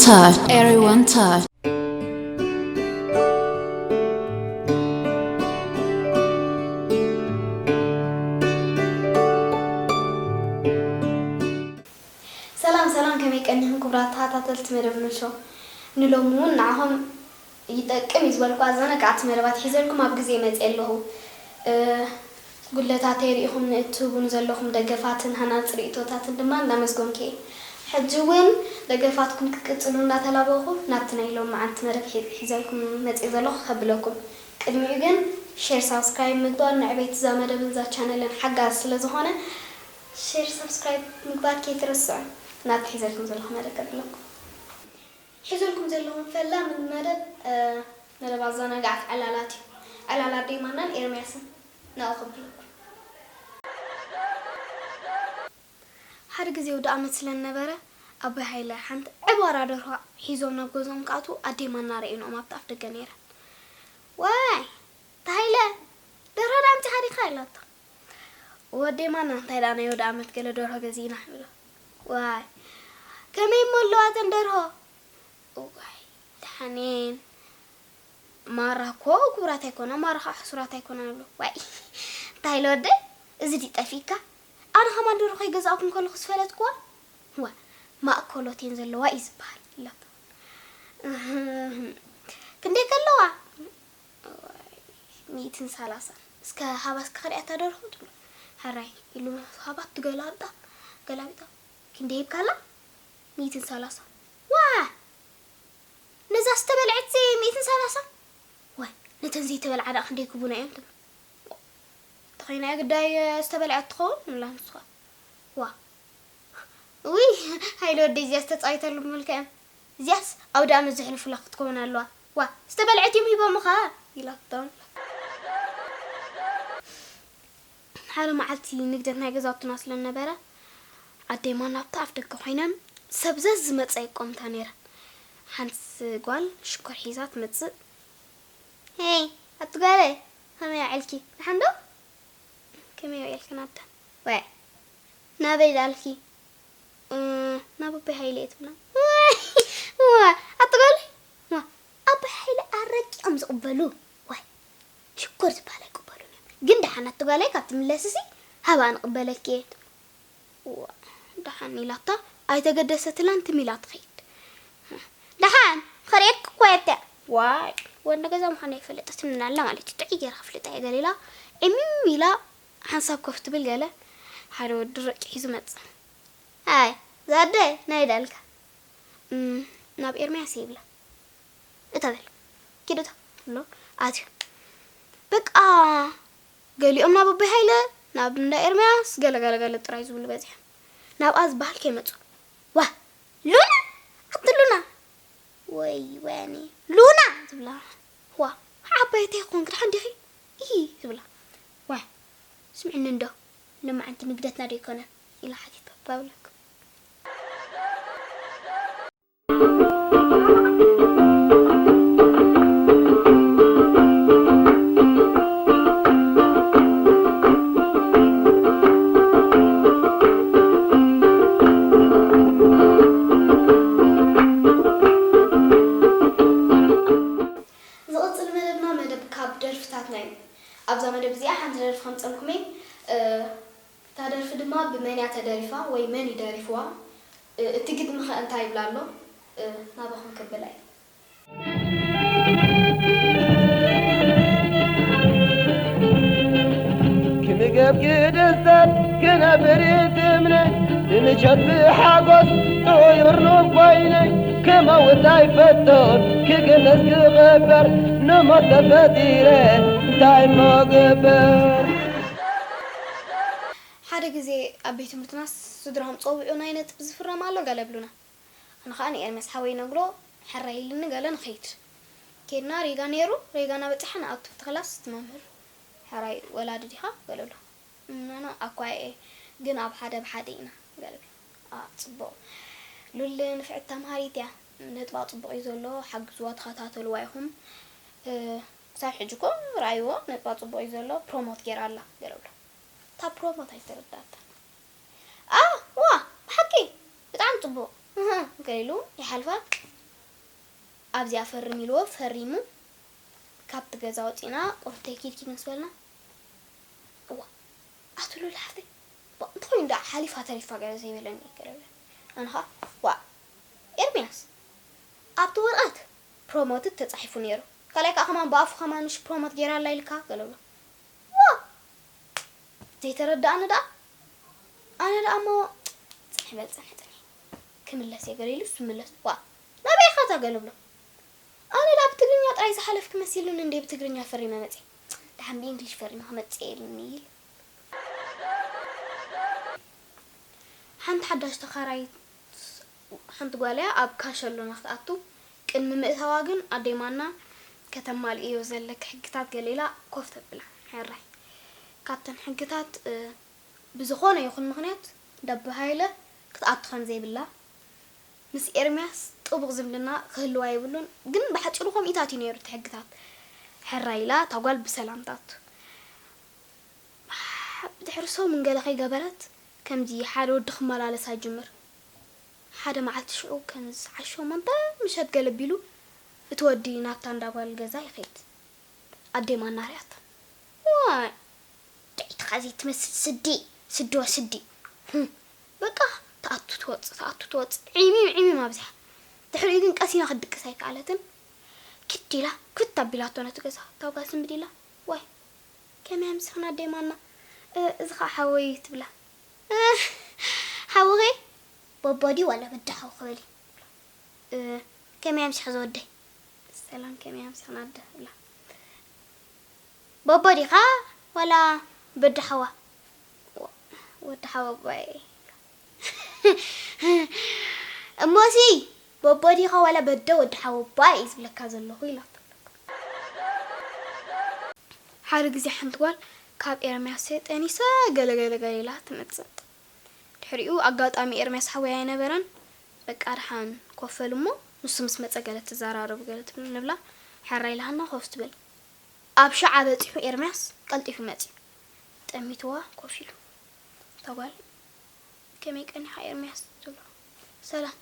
Touch, everyone touch. ሰላም ሰላም፣ ከመይ ቀኒኹም ክቡራት ተኸታተልቲ መደብ ሉል ሾው? ንሎሚ እውን ንዓኹም ይጠቅም እዩ ዝበልኩዋ ዘነቃዕቲ መደባት ሒዘልኩም ኣብ ግዜ መፅየ ኣለኹ። እ፣ ጉድለታተይ ርኢኹም ንእትህቡኒ ዘለኹም ደገፋትን ሃናፂ ርእይቶታትን ድማ እናመስገንኩ እየ። ሕጂ እውን ደገፋትኩም ክትቅፅሉ እናተላበኹ ናብቲ ናይ ሎም መዓልቲ መደብ ሒ-፣ ሒዘልኩም መፅየ ዘለኹ ከብለኩም። ቅድሚኡ ግን ሼር፣ ሳብስክራይብ ምግባር ንዕቤት እዛ መደብን እዛ ቻነልን ሓጋዚ ስለ ዝኾነ ሼር ሳብስክራይብ ምግባር ከይትረስዑ። ናብቲ ሒዘልኩም ዘለኹ መደብ ከብለኩም። ሒዘልኩም ዘለኹም ፈላሚ መደብ፣ እ፣ መደብ ኣዘናጋዕቲ ዕላላት እዩ። ዕላል ኣደይ ማናን ኤርምያስን ናብኡ ከብለኩም። ሓደ ግዜ ኣውደ ኣመት ስለ ዝነበረ ኣቦይ ሃይለ ሓንቲ ዕባራ ደርሆ ሒዞም ናብ ገዝኦም ክኣትዉ ኣደይ ማና ርእየንኦም ኣብቲ ኣፍ ደገ ነይረን። ዋይ! ተሃይለ፣ ደርሆ ዶ ኣምጺኻ ዲኻ? ኢላቶ። ወደይ ማና እንታይ ደኣ ናይ ኣውደ ኣመት ገለ ደርሆ ገዚእና ይብሎ። ዋይ ከመይ እሞ ኣለዋ እተን ደርሆ? እዋይ ደሓን እየን። ማራ እኮ ክቡራት ኣይኮና፣ ማራ ከዓ ሕሱራት ኣይኮናን ይብሎ። ዋይ እንታይ ኢለ ወደይ፣ እዚ ድዩ ጠፊእካ? ኣነ ከማን ደርሆ ከይገዛእኩ እንከለኹ ዝፈለጥኩዋ? ዋ ማእከሎት እየን ዘለዋ እዩ ዝበሃል ኢላቶ። እህም ክንደይ ከለዋ? ሚእትን ሰላሳን። እስከ ሃባ እስከ ክሪኣታ ደርሆ ትብሎ። ሕራይ ኢሉ ሃባ ትገላብጣ ገላቢጣ። ክንደይ ሂብካላ? ሚእትን ሰላሳን። ዋ ነዛ ዝተበልዐት ሚእትን ሰላሳን? ዋይ ነተን ዘይተበልዓ ደኣ ክንደይ ክቡና እየን ትብሎ። ተኸይና ግዳይ ዝተበልዐት ትኸውን ንብላ ንስኻ። ዋ ውይ ሃይለ ወደይ እዚኣስ ተጻዊተሉ ምልክዐን። እዚኣስ ኣውደ ኣመት ዘሕልፉላ ክትከውን ኣለዋ። ዋ ዝተበልዐት እዮም ሂቦምኻ ኢላቶም። ሓደ መዓልቲ ንግደት ናይ ገዛውትና ስለ ዝነበረ ኣደይ ማና ኣብቲ ኣፍ ደገ ኮይነን ሰብ ዘዝመጸ ይቆምታ ነይረን። ሓንቲ ጓል ሽኮር ሒዛ ትመጽእ። ሄይ ኣቲ ጓለይ ከመይ ኣዕልኪ ደሓን ዶ? ከመይ ውዒልክን ኣደ? ወ ናበይ ደኣልኪ? እ፣ ናብ ኣቦይ ሃይለ እየ ትብላ። ዋይ፣ ዋ፣ ኣቲ ጓለይ፣ ዋ፣ ኣቦይ ሃይለ ኣረቂ እዮም ዝቕበሉ። ዋይ፣ ሽኮር ዝበሃል ኣይቅበሉን እዮም። ግን ደሓን ኣቲ ጓለይ ካብ ትምለስሲ ሃባ ንቕበለኪ እየ ትብላ። ዋ፣ ደሓን ኢላታ ኣይተገደሰትላን ትም ኢላ ትኸይድ። ደሓን ኸርእየኪ እኮ እየ እትያ። ዋይ፣ ወዲ ገዛ ምዃና ኣይፈለጠትንን ኣላ ማለት እዩ። ጥዕይ ገይራ ክፍልጣ እየ ገለ ኢላ ዕምም ኢላ ሓንሳብ ኮፍ ትብል ገለ ሓደ ወዲ ረቂሑ ዝመጽእ። ኣይ ዛደ ናይ ዳልካ እም፣ ናብ ኤርምያስ ይብላ እታ በል ኪድ እታ ብሎ ኣትዩ። በቃ ገሊኦም ናብ ኣቦይ ሃይለ ናብ እንዳ ኤርምያስ ገለ ገለ ገለ ጥራይ ዝብሉ በዚሖም። ናብኣ ዝበሃል ከይመጹ ዋ ሉና ኣቲ ሉና ወይ ወያኔ ሉና ትብላ ዋ ዓባይቲ ይኾን ክድሓን ዲኺ ኢሂ ትብላ። ዋይ ስምዕኒ እንዶ ሎማዓንቲ ንግደትና ዶ ኣይኮነን ኢላ ሓቲታ ባብለኩም። ዝቕጽል መደብና መደብ ካብ ደርፍታትና እዩ። ኣብዛ መደብ እዚኣ ሓንቲ ደርፊ ከምጸልኩም እየ። እታ ደርፊ ድማ ብመን እያ ተደሪፋ ወይ መን እዩ ደሪፍዋ? እቲ ግጥሚ ኸ እንታይ ይብል ኣሎ? ናባኹም ከብላ እየ። ክምገብ ክድሰት ክነብር ትምነ ንምሸት ብሓጎስ ጥዑይ ህርኑብ ኮይነ ክመውት ኣይፈቶን ክግነስ ክቐበር ንሞት ተፈጢረ እንታይ እሞ ግበር። ሓደ ግዜ ኣብ ቤት ትምህርትና ስድራኦም ጸዊዑ ናይ ነጥቢ ዝፍረም ኣሎ ገለ ብሉና። ኣነ ኸኣ ንኤርምያስ ሓወይ ነግሮ፣ ሕራይ ኢልኒ ገለ ንኸይድ። ኬድና ሪጋ ነይሩ፣ ሪጋ እናበጻሕና ኣብቲ ክላስ እቲ መምህር፣ ሕራይ ወላዲ ዲኻ? ገለ ብሎ። ኖኖ ኣኳ እየ፣ ግን ኣብ ሓደ ብሓደ ኢና። ገለ ብሎ። ኣእ ጽቡቕ። ሉል ንፍዕቲ ተምሃሪት እያ። ነጥባ ጽቡቕ እዩ ዘሎ፣ ሓግዝዋ ተኸታተልዋ ኢኹም። ክሳብ ሕጂ እኮ ረኣይዎ፣ ነጥባ ጽቡቕ እዩ ዘሎ፣ ፕሮሞት ገይራ ኣላ። ገለ ብሎ። እታ ፕሮሞት ኣይተረድኣትን። ኣዋ ብሓቂ ብጣዕሚ ጽቡቕ እህ ገለ ኢሉ ይሓልፋ። ኣብዚኣ ፈርም ኢልዎ ፈሪሙ። ካብቲ ገዛ ወፂና ቁርተይ ኪድ ኪድ ምስ በልና፣ እዋ ኣቱሉል ሓፍተይ፣ ባ- እንተኾይኑ ደኣ ሓሊፋ ተሪፋ ገለ ዘይበለኒ ገለ ብለ። ኣነ ኸዓ፣ ዋ ኤርሚያስ፣ ኣብቲ ወረቐት ፕሮሞትድ ተፃሒፉ ነይሩ፣ ካልኣይ ከዓ ከማን ብኣፉ ከማን ምሽ ፕሮሞት ገይራ ኣላ ኢልካ ገለ ብሎ። ዋ ዘይተረዳእኒ ደኣ። ኣነ ደኣ እሞ፣ ጽንሕ በል፣ ጽንሕ፣ ጽንሕ። ክምለስ እየ ገለ ኢሉ፣ እሱ ምለስ። ዋ፣ ናበይ ኢኻ እታ ገለ ብሎ። ኣነ ደኣ ብትግርኛ ጥራይ ዝሓለፍክ መሲሉኒ እንዴ ብትግርኛ ፈሪመ መጽየ። ደሓን ብእንግሊሽ ፈሪመ ክመጽእ የብልኒ ኢል። ሓንቲ ሓዳሽ ተኻራይት ሓንቲ ጓል እያ ኣብ ካሸሎና ክትኣቱ። ቅድሚ ምእታዋ ግን ኣደይ ማና ከተማልእዮ ዘለኪ ሕግታት ገለ ኢላ ኮፍ ተብላ። ሕራይ ካብተን ሕግታት፣ እ፣ ብዝኾነ ይኹን ምኽንያት ደቢ ሃይለ ክትኣቱ ከም ዘይብላ፣ ምስ ኤርምያስ ጥቡቕ ዝምድና ክህልዋ የብሉን። ግን ብሓጺሩ ከምኢታት እዩ ነይሩ እቲ ሕግታት። ሕራይ ኢላ እታ ጓል ብሰላም ትኣቱ። ድሕሪ ሰሙን ገለ ከይገበረት ከምዚ ሓደ ወዲ ክመላለሳ ይጅምር። ሓደ መዓልቲ ሽዑ ከምዚ ዓሽ ሸሞንተ ምሸት ገለ ቢሉ እቲ ወዲ ናብታ እንዳ ጓል ገዛ ይኸይድ። ኣደይ ማና ሪኣቶ። ዋይ ድዒትኻ ዘይትመስል ስዲ፣ ስዲ ወስዲ። ህም፣ በቃ ትኣቱ ትወጽእ፣ ትኣቱ ትወጽእ። ዒሚም ዒሚም ኣብዚሓ። ድሕሪኡ ግን ቀሲና ክትድቅስ ኣይከኣለትን። ክድ ኢላ፣ ክት ኣቢላቶ ነቲ ገዛ። እታ ጓል ስምድ ኢላ፣ ዋይ ከመይ ኣምሲኽና ኣደይ ማና? እ፣ እዚ ኸዓ ሓወይ ትብላ። እ፣ ሓውኺ? ቦቦ ድዩ ዋላ በዳ ሓው ክበሊ? እ፣ ከመይ ኣምሲኺ ዝወደይ? ሰላም ከመይ ኣምሲኽና ኣደ ትብላ። ቦቦ ዲኻ ዋላ በዳ ሓዋ? ወ-፣ ወዲ ሓወባይ። እሞሲ ቦቦ ዲኻ ዋላ በደ ወዲ ሓወባይ እዩ ዝብለካ ዘለኹ ኢላቶ። ሓደ ግዜ ሓንቲ ጓል ካብ ኤርምያስ ጠኒሰ ገለ ገለ ገለ ኢላ ትመጽእ። ድሕሪኡ ኣጋጣሚ ኤርምያስ ሓወይ ኣይነበረን። በቃ ደሓን ኮፍ በል እሞ ንሱ ምስ መጸ ገለ ትዘራረቡ ገለ ትብል ንብላ። ሕራይ ኢላ ሃና ኮፍ ትብል። ኣብ ሸዓ በጺሑ ኤርምያስ ቀልጢፉ መጺኡ። ጠሚትዋ ኮፍ ኢሉ። እታ ጓል ከመይ ቀኒኻ ኤርምያስ? ትብሎ። ሰላም፣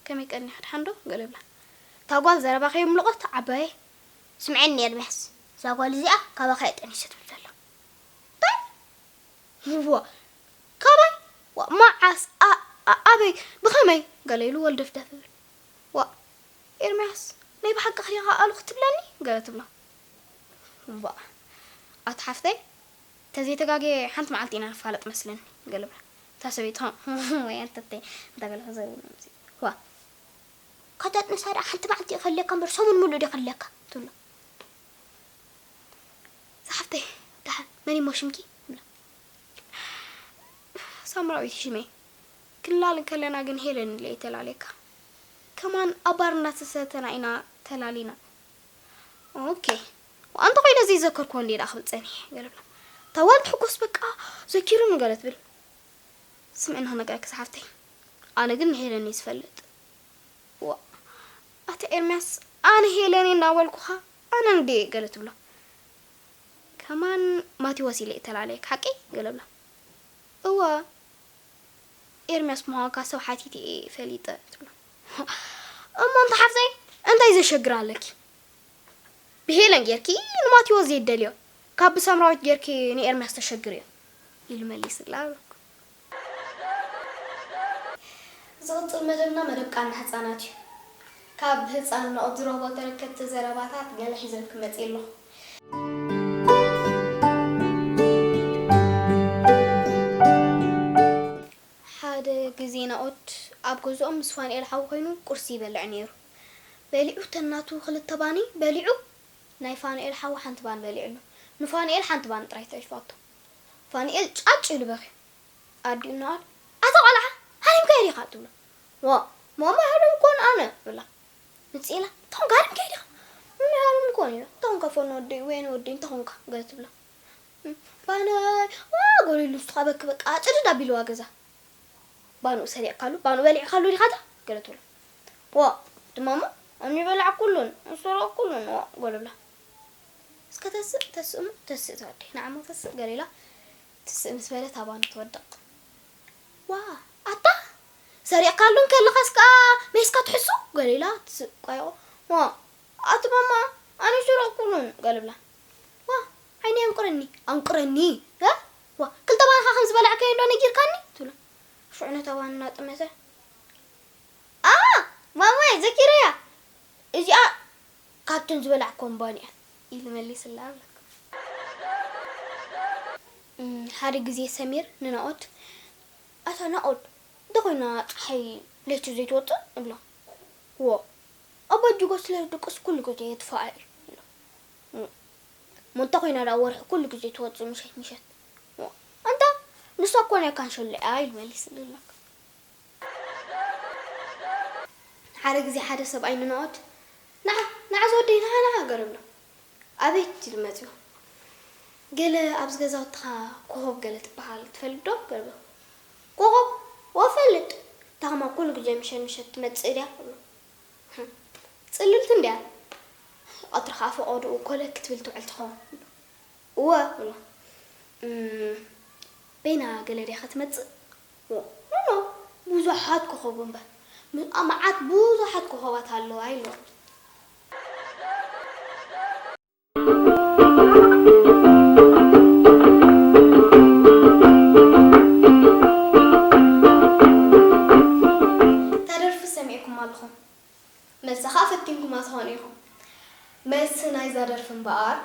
ከመይ ቀኒኻ? ደሓን ዶ? ገለ ብላ። እታ ጓል ዘረባ ከየምልቖት ዓባየ፣ ስምዐኒ ኤርምያስ፣ እዛ ጓል እዚኣ ካባኻ እየ ጠኒሰ ትብል ዘላ። እንታይ? ዋ፣ ካባይ? ዋ፣ መዓስ? ኣ-፣ ኣ-፣ ኣበይ? ብኸመይ? ገለ ኢሉ ወልደፍደፍ ይብል። ዋ፣ ኤርምያስ፣ ናይ ብሓቅኺ ዲኻ ኣሉ ክትብለኒ? ገለ ትብሎ። ዋ፣ ኣቲ ሓፍተይ፣ ተዘይተጋግየ ሓንቲ መዓልቲ ኢና ንፋለጥ መስለኒ፣ ገለ ብላ። እታ ሰበይቲ ኸ-፣ ወይ ኣንተተይ፣ እንተ ገለ ክዘርብ ነው። ዋ፣ ከተጥንሳ ደኣ ሓንቲ መዓልቲ እየ ከድልየካ እምበር፣ ሰሙን ሙሉእ ድየ ከድልየካ? ትብሎ። ዝሓፍተይ፣ ደሓን፣ መን እሞ ሽምኪ? ትብሎ። ሳምራዊት ሽመይ። ክንላለ ከለና ግን ሄለን ኢለ እየ ተላልየካ። ከማን ኣብ ባር እናተሰተና ኢና ተላሊና። ኦኬ። ኣንተ ኮይነ ዘይዘከርኩዎ እንዴ ደኣ ክብል ጸኒሐ፣ ገለ ብላ። እታ ጓል ትሕጎስ በቃ፣ ዘኪሩኒ ገለ ትብል። ስምዕኒ ክነግረኪ ዝሓፍተይ። ኣነ ግን ንሄለን እየ ዝፈልጥ። ዋ፣ ኣታ ኤርምያስ፣ ኣነ ሄለን እየ እናበልኩኻ፣ ኣነ እንዴ ገለ ትብሎ። ከማን ማቴዎስ ኢለ እየ ተላለየክ፣ ሓቂ? ገለ ብላ። እወ፣ ኤርምያስ ምዃንካ ሰብ ሓቲተ እየ ፈሊጠ፣ ትብሎ። እሞ እንተ ሓፍተይ፣ እንታይ ዘሸግር ኣለኪ? ብሄለን ጌርኪ ንማቴዎስ ዘይደልዮ፣ ካብ ብሳምራዊት ጌርኪ ንኤርምያስ ተሸግርዮ፣ ኢሉ መሊስላ። ዝቕጽል መደብና መደብ ቃና ህጻናት እዩ። ካብ ህጻን ናኦድ ዝረኽቦ ተረከብቲ ዘረባታት ገለ ሒዘልኩም መጺእ ኣለኹ። ሓደ ግዜ ናኦድ ኣብ ገዝኦም ምስ ፋንኤል ሓው ኮይኑ ቁርሲ ይበልዕ ነይሩ። በሊዑ እተን ናቱ ክልተ ባኒ በሊዑ፣ ናይ ፋንኤል ሓው ሓንቲ ባኒ በሊዑ ኣሎ። ንፋንኤል ሓንቲ ባኒ ጥራይ ተሪፋቶ። ፋንኤል ጫጭ ኢሉ በኺዩ። ኣዲኡ ናኦድ፣ "ኣታ ቆልዓ፣ ሃሪምካዮ ዲኻ?" ትብሎ። "ዋ፣ ማማ ሃሪምኮን ኣነ?" ትብላ። ምጽእ ኢላ፣ "እንታይ ኮንካ ሃሪምካዮ ዲኻ?" "ምን ሃሪምኮን ኢላ?" "እንታይ ኮንካ ፎን ወደይ፣ ወይን ወደይ፣ እንታይ ኮንካ?" ገለ ትብላ። "እም፣ ባነይ፣ ዋ፣ ጎሊሉ ንሱ ኸዓ በኪ በቃ፣ ጽድድ ኣቢልዋ ገዛ። ባንኡ ሰሪቕካሉ፣ ባንኡ በሊዕካሉ ዲኻ እታ?" ገለ ትብላ። "ዋ፣ ድማሞ፣ ኣነ ይበላዕኩሉን፣ ዝሰረቕኩሉን፣ ዋ" ገለ ብላ። እስከ ተስእ፣ ተስእ እሞ፣ ተስእ ተወደይ፣ ንዓሞ ተስእ ገለ ኢላ፣ ትስእ ምስ በለት ኣባኑ ትወድቕ። "ዋ፣ ኣታ፣ ሰሪቕካሉ እንከለኻስ ከኣ መይስካ ትሕሱ?" ገለ ኢላ ትስእ ቋይቖ። "ዋ፣ ኣቲ ማማ፣ ኣነ ኣይሰረቕኩሉን፣ ገለ ብላ። ዋ፣ ዓይነይ ኣንቁረኒ፣ ኣንቁረኒ፣ እ? ዋ፣ ክልተ ባንኻ ከም ዝበላዕካዮ እንዶ ነጊርካኒ? ትብሎ። ሽዑ ነታ ዋና ጠመተ። ኣ፣ ማማይ፣ ዘኪረያ። እዚኣ ካብተን ዝበላዕኮን ባን እያ፣ ኢሉ መሊስላ። እም፣ ሓደ ግዜ ሰሚር ንናኦድ፣ "ኣታ ናኦድ፣ እንተኾይና ጸሓይ ለይቲ ዘይትወጽእ?" ይብሎ። "ዎ፣ ኣባ ጅጎ ስለ ዝድቅስ ኩሉ ግዜ የጥፍኣ እዩ" ይብሎ። "እም፣ እሞ እንተኾይና ደኣ ወርሒ ኩሉ ግዜ ትወጽእ ምሸት ምሸት?" "ዎ፣ ኣንታ ንሳ እኮ ናይ ካንሸሎ እያ" ኢሉ መሊስሉ። ሓደ ግዜ ሓደ ሰብኣይ ንናኦድ፣ "ንዓ፣ ንዓ ዝወደይ፣ ንዓ፣ ንዓ" ገለ ብሎ። "ኣቤት" ኢሉ መጺኡ። "ገለ ኣብዚ ገዛውትኻ ኮኾብ ገለ ትበሃል ትፈልጥ ዶ?" ገለ ብሎ። "ኮኾብ? እወ እፈልጥ። እታ ከማን ኩሉ ግዜ ምሸት ምሸት ትመጽእ ድያ?" ገለ ብሎ። "ህም፣ ጽልልቲ እንድያ። ቀትሪ ኸኣ ፈቐድኡ ኮለል ክትብል ትውዕል ትኸውን" ገለ ብሎ። "እወ" በሎ። "እም፣ በይና ገለ ድያ ኸትመጽእ?" "ኖ፣ ኖ፣ ብዙሓት ኮኾብ እምበር። ምስኣ መዓት ብዙሓት ኮኾባት ኣለዋ" ኢልዎ። እታ ደርፊ ሰሚዕኩማ ኣለኹም። መልሳ ኸኣ ፈቲንኩማ ትኾኑ ኢኹም። መልሲ ናይዛ ደርፊ እምበኣር፣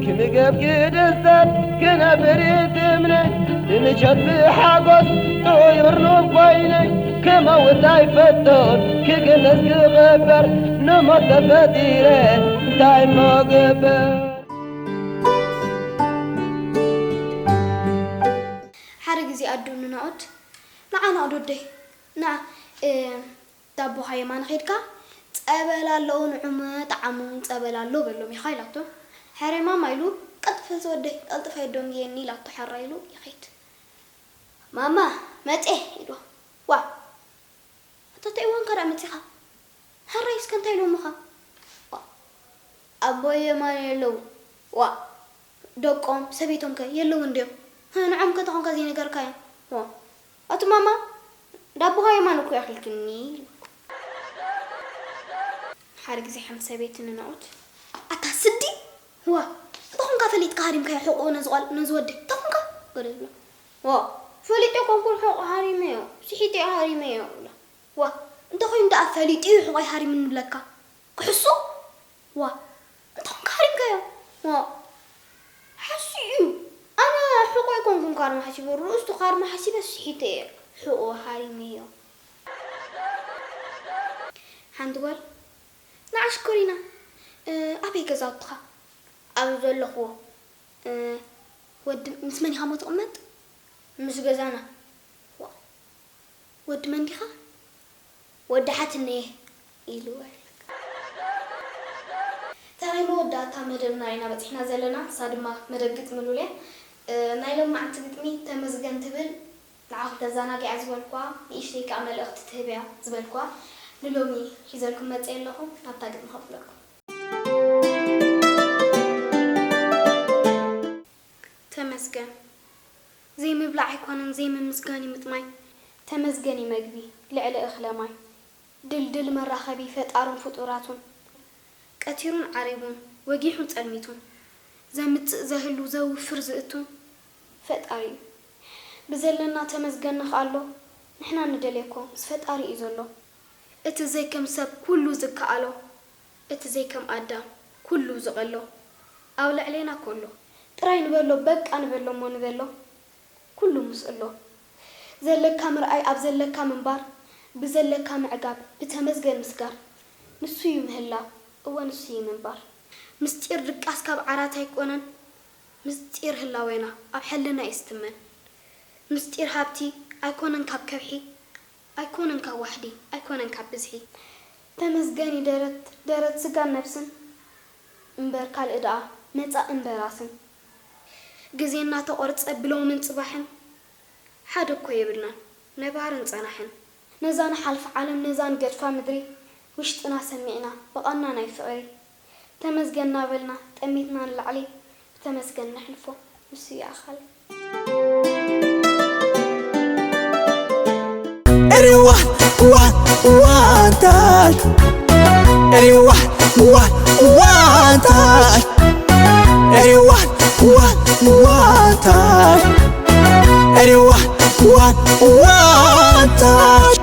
ክንገብኪ ደስታት ክነብር ትምነ፣ ንምሸት ብሓጎስ ጥዑይ ህርኑፍ ኮይነ፣ ክመውት ኣይፈቶን ክግነዝ ክቐበር፣ ንሞት ተፈጢረ እንታይ እሞ ግበር። ሓደ ግዜ ኣዱ ንናኦድ፣ "ንዓ ናኦድ ወደይ፣ ንዓ፣ እ፣ ዳቦኻ የማነ ኸይድካ፣ ጸበል ኣለዉ ንዑመ ጠዓሙ ጸበል ኣሎ በሎም ኢኻ" ኢላቶ። "ሕረ ማማ" ኢሉ፣ "ቀልጥፍ እዚ ወደይ፣ ቀልጥፍ ኣይደንግየኒ" ኢላቶ ሕራይ ኢሉ ይኸይድ። "ማማ፣ መጼ" ኢልዋ። "ዋ፣ ኣታ እንታይ እዋንካ ደኣ መጺኻ? ሕራይ እስከ እንታይ ኢሎምኻ?" "ዋ፣ ኣቦይ የማነ የለዉ" ዋ፣ ደቆም ሰበይቶም ከ የለውን ድዮም? ንዖም ከ ተኾንካ ዘይነገርካዮም? ዋ፣ ኣቲ ማማ ዳቦኻ የማን እኮ ያኽልክኒ። ሓደ ግዜ ሓንቲ ሰበይቲ ንናኦት፣ ኣታ ስዲ፣ ዋ፣ እንተኾንካ ፈሊጥካ ሃሪምካዮ ሕቆ ነዚ ቋል-፣ ነዚ ወዲ፣ እንተኾንካ? ገለ ዝብሎ። ዋ፣ ፈሊጠ ኮንኩን ሕቆ ሃሪመዮ፣ ስሒተ ሃሪመዮ፣ ብሎ። ዋ፣ እንተኾይኑ ደኣ ፈሊጡ እዩ ሕቆይ ሃሪምኒ ንብለካ። ክሕሱ? ዋ፣ እንተኾንካ ሃሪምካዮ። ዋ፣ ሓሱ እዩ። ኣነ ሕቆ ኣይኮንኩን ካርማ ሓሲበ፣ ርእስቱ ካርማ ሓሲበ ስሒተ እየ። ሕቆ ሃሪመዮ። ሓንቲ ጓል፣ ንዓ ሽኮሪና፣ እ፣ ኣበይ ገዛውትኻ? ኣብ ዘለኽዎ። እ፣ ወዲ፣ ምስ መን ኢኻ እሞ ትቕመጥ? ምስ ገዛና። ዋ፣ ወዲ መን ዲኻ? ወዲ ሓትነየ ኢሉ። እታ ናይ መወዳእታ መደብና ኢና በጺሕና ዘለና፣ ንሳ ድማ መደብ ግጥሚ ሉል እያ። እ፣ ናይ ሎማዓንቲ ግጥሚ ተመስገን ትብል፣ ንዓኹም ተዘናጊዓ ዝበልኳ፣ ንእሽተይ ከኣ መልእኽቲ ትህብ እያ ዝበልኳ፣ ንሎሚ ሒዘልኩም መጺአ ኣለኹ። ናብታ ግጥሚ ከብለኩም። ተመስገን። ዘይምብላዕ ኣይኮነን፣ ዘይምምስጋን እዩ ምጥማይ። ተመስገን እዩ መግቢ፣ ልዕሊ እኽለ ማይ። ድልድል መራኸቢ ፈጣሩን ፍጡራቱን። ቀቲሩን ዓሪቡን፣ ወጊሑን ጸልሚቱን። ዘምጽእ ዘህሉ፣ ዘውፍር ዝእቱ ፈጣሪ እዩ። ብዘለና ተመስገን ንኽኣሎ፣ ንሕና ንደልየኮ ምስ ፈጣሪ እዩ ዘሎ። እቲ ዘይከም ሰብ ኩሉ ዝከኣሎ፣ እቲ ዘይከም ኣዳም ኩሉ ዝቐሎ፣ ኣብ ልዕሌና ኮሎ፣ ጥራይ ንበሎ በቃ ንበሎ እሞ ንበሎ፣ ኩሉ ምስእሎ። ዘለካ ምርኣይ ኣብ ዘለካ ምንባር፣ ብዘለካ ምዕጋብ ብተመስገን ምስጋር፣ ንሱ እዩ ምህላው፣ እወ ንሱ እዩ ምንባር። ምስጢር ድቃስ ካብ ዓራት ኣይኮነን፣ ምስጢር ህላዌና ኣብ ሕልና እዩ ዝትመን። ምስጢር ሃብቲ ኣይኮነን ካብ ከብሒ፣ ኣይኮነን ካብ ዋሕዲ፣ ኣይኮነን ካብ ብዝሒ። ተመስገን እዩ ደረት፣ ደረት ስጋን ነብስን፣ እምበር ካልእ ደኣ መጻእን በራስን። ግዜ እናተቖርጸ ብሎምን ጽባሕን፣ ሓደ እኮ የብልናን ነባርን ጸናሕን። ነዛ ንሓልፋ ዓለም፣ ነዛ ንገድፋ ምድሪ፣ ውሽጥና ሰሚዕና ብቓና ናይ ፍቕሪ፣ ተመስገን እናበልና ጠሚትና ንላዕሊ ብተመስገን ነሕልፎ። ንሱ እዩ ኣኻሊ። Everyone, one, one time. Everyone, one, one time. Everyone, one, one time. Everyone, one, one time.